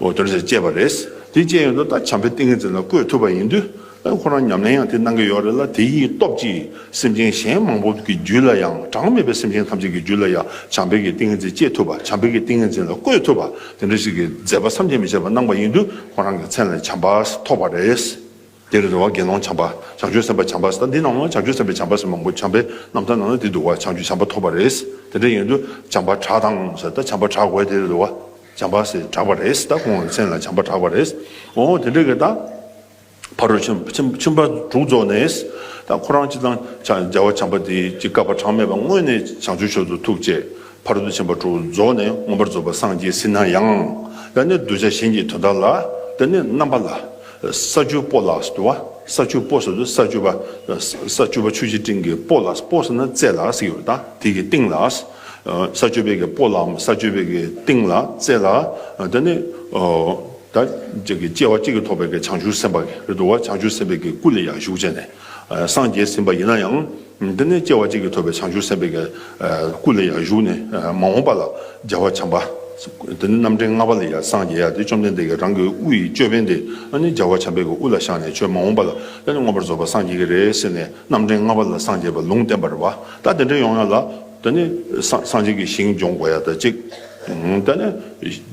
འོ་དེ་འདྲ་ཞིག་སྐྱེས་པ་རེད། དེ་སྐྱེས་ཡོང་དུས་ད་བྱམས་པའི་ཏིང་ངེ་འཛིན་ལ་བཀོད་ཐུབ་པ་ཡིན་དུས། ཁོ་རང་ཉམས་ལེན་ཡང་དེ་གནང་གི་ཡོད་རེད་ལ། དེ་ཡི་སྟོབས་ཀྱིས་སེམས་ཅན་གཞན་མང་པོ་གི་རྒྱུད་ལ་ཡང་གྲངས་མེད་པའི་སེམས་ཅན་ཐམས་ཅད་ཀྱི་རྒྱུད་ལ་ཡང་བྱམས་པའི་གི་ཏིང་ངེ་འཛིན་སྐྱེ་ཐུབ་པ། བྱམས་པའི་གི་ཏིང་ངེ་འཛིན་ལ་བཀོད་ཐུབ་པ། དེ་འདྲ་ཞིག་གི་མཛད་པ་བསམ་གྱིས་མི་ཁྱབ་པ་གནང་བ་ཡིན་དུས་ཁོ་རང་གི་མཚན་ལ་བྱམས་པ་ཐོགས་པ་རེད། དེ་རེད་དོ་བ། དགེ་སློང་བྱམས་པ། བྱང་ཆུབ་སེམས་དཔའ་བྱམས་པ་ཟེར། ད་འདི་ནང་ལ་བྱང་ཆུབ་སེམས་དཔའ་བྱམས་པ་ཟེར་མང་པོ་བྱམས་པའི་རྣམ་ཐར་ནང་ལ་འདི་འདུག་བ། བྱང་ཆུབ་བྱམས་པ་ཐོབ་པ་རེད། དེ་འདྲ་ཡིན་དུས་བྱམས་པ་གྲགས་དང་ཟེར། ད་བྱམས་པ་གྲགས་དགོས་དེ་རེད་དོ་བ། བྱམས་པ་ཟེར་གྲགས་པ་རེད། ད་ཁོང་གི་མཚན་ལ་བྱམས་པ་གྲགས་པ་རེད། འོ་དེ་འདྲ་གི་ད། ཕ་རོལ་ཕྱིན་ཕྱིན་ཕྱིན་པ་དྲུག་རྫོགས་ནས། ད་ཁོ་རང་སྤྱིར་བཏང་བྱ་བྱམས་པ་དེ་ཅིག་བསྐལ་པ་གྲངས་མེད་པ་སྔོན་ནས་བྱང་ཆུབ་མཆོག་ཏུ་ཐུགས་བསྐྱེད། ཕ་རོལ་ཏུ་ཕྱིན་པ་དྲུག་རྫོགས་ནས་མངོན་པར་རྫོགས་པར་སངས་རྒྱས་ཟིན་ན་ཡང་། ད་ནི་གདུལ་བྱ་གཞན་གྱི་དོན་དག་ལ་ད་ནི་རྣམ་པ་ལ། ས་བཅུ་པོ་ལ་ཟེར་དུས་བ། ས་བཅུ་པོ་ཟེར་དུས་ས་བཅུ་པ། ས་བཅུ་པ་ཆུ་བཞི་སྤྲིན་གྱི་པོ་ལ། པོ་ཟེར་ན་རྩེ་ལ་ཟེར་ཡོད་ད། དེ་གི་སྟེང་ལ། ས་བཅུ་པའི་གི་པོ་ལའམ་ས་བཅུ་པའི་གི་སྟེང་ལ་རྩེ་ལ། ད་ནི། ད་ཅིག་གི་སྐྱེ་བ་གཅིག་གིས་ཐོབ་པའི་གི་བྱང་ཆུབ་སེམས་དཔའ་གི་རེད་འདུག་བ། བྱང་ཆུབ་སེམས་དཔའི་གི་སྐུ་ལ་ཡང་བཞུགས་བྱས་ནས། སངས་རྒྱས་ཟིན་པ་ཡིན་ན་ཡང་། དེ་ནས་སྐྱེ་བ་གཅིག་གིས་ཐོབ་པའི་བྱང་ཆུབ་སེམས་དཔའི་གི་སྐུ་ལ་ཡང་བཞུགས་ནས་མ་འོངས་པ་ལ་རྒྱལ་བ་བྱམས་པ། དེ་ནི་རྣམ་འདྲེན་ལྔ་པ་ལ་ཡང་སངས་རྒྱས་ཡ་དེ་བཅོམ་ལྡན་འདས་ཀྱི་རང་གི་དབུ་ཡི་ཅོད་པན་དེ་ཨ་ནི་རྒྱལ་བ་བྱམས་པའི་གི་དབུ་ལ་བཞག་ནས་ཁྱོད་མ་འོངས་པ་ལ་ཨ་ནི་མངོན་པར་རྫོགས་པར་སངས་རྒྱས་ཀྱི་རེད་ཟེར་ནས་རྣམ་འདྲེན་ལྔ་པ་ལ་སངས་རྒྱས་པ་ལུང་བསྟན་པ་རེད་བ། ད་དེ་འདྲ་ཡོང་ཡ་ལ། ད་ནི་སངས་སངས་རྒྱས་ཀྱི་ཞིང་སྦྱོང་དགོས་ཡ་ད་གཅིག་ད་ནི་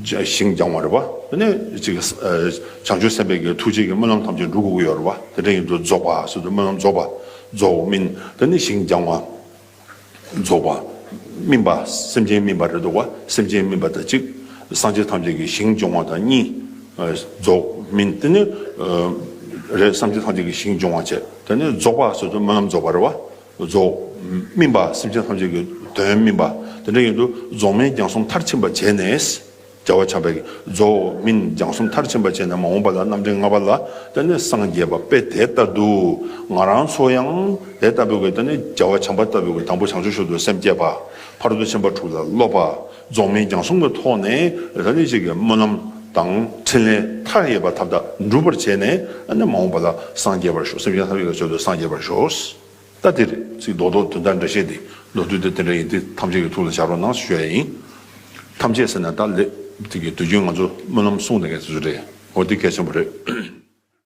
ཞིང་སྦྱང་བ་རེད་བ། ད་ནི་གཅིག་བྱང་ཆུབ་སེམས་དཔའི་གི་ཐུགས་རྗེ་གི་སྨོན་ལམ་ཐམས་ཅད་འགྲུབ་དགོས་ཀྱི་ཡོད་རེད་བ། དེ་འདྲ་ཡིན་དུས་རྫོགས་པ་ཟེར་དུས་སྨོན་ལམ་རྫོགས་པ། རྫོགས་སྨིན། ད་ནི་ཞིང་སྦྱང་བ། རྫོགས་པ། སྨིན་པ། སེམས་ཅན་སྨིན་པ་རེད་འདུག་བ། སེམས་ཅན་སྨིན་པ་དང་གཅིག་སངས་རྒྱས་ཐམས་ཅད་ཀྱི་ཞིང་སྦྱོང་བ་དང་གཉིས། རྫོགས་སྨིན་དེ་ནི་རེད། སངས་རྒྱས་ཐམས་ཅད་ཀྱི་ཞིང་སྦྱོང་བ་བྱས། དེ་ནི་རྫོགས་པ་ཟེར་དུས་སྨོན་ལམ་རྫོགས་པ་རེད་བ། རྫོགས་སྨིན་པ། སེམས་ཅན་ཐམས་ཅད་ཀྱི་དོན་སྨིན་པ། དེ་འདྲ་ཡིན་དུས་རྫོགས་སྨིན་སྦྱང་གསུམ་མཐར་ཕྱིན་པ་བྱས་ནས། རྒྱལ་བ་བྱམས་པའི་རྫོགས་སྨིན་སྦྱང་གསུམ་མཐར་ཕྱིན་པ་བྱས་ནས་མ་འོངས་པ་ལ་རྣམ་འདྲེན་ལྔ་པ་ལ་དེ་ནི་སངས་རྒྱས་པ་དཔེ་དེ་ལྟར་དུ་ང་རང་ཚོ་ཡང་དེ་ལྟ་བུའི་གི་དེ་ནི་རྒྱལ་བ་བྱམས་པ་ལྟ་བུའི་གི་དང་པོ་བྱང་ཆུབ་མཆོག་ཏུ་སེམས་བསྐྱེད་པ། ཕ་རོལ་ཏུ་ཕྱིན་པ་དྲུག་ལ་སློབ་པ། རྫོགས་སྨིན་སྦྱང་གསུམ་གྱི་ཐོག་ནས་དེ་ནི་ཅིག་གི་སྨོན་ལམ་དང་ཕྲིན་ལས་མཐའ་ཡས་པ་ཐབས་དང་འགྲུབ་པར་བྱས་ནས་དེ་ནི་མ་འོངས་པ་ལ་སངས་རྒྱས་པར་ཤོག་སེམས་ཅན་ཐམས་ཅད་ཀྱི་ཞབས་ཏུ་སངས་རྒྱས་པར་ཤོག་ད་དེ་རེད། ཚིག་རྡོག་རྡོག་དོན་དག་འགྲེལ་བཤད་འདི་མདོར་བསྡུས་དེ་དེ་འདྲ་ཡིན་ཏེ། ཐམས་ཅད་ཀྱི་ཐུགས་ལ་བཞག་རོགས་གནང་ཞུ་ཡ་ཡིན། ཐམས་ཅད་ཟེར་ན་ད་ལས་དེ་གི་དུས་རྒྱུན་ང་ཚོ་སྨོན་ལམ་གསུང་བསྡད་མཁན་དེ་ཚོ་རེད། འོ་དེ་གལ་ཆེན་པོ་རེད།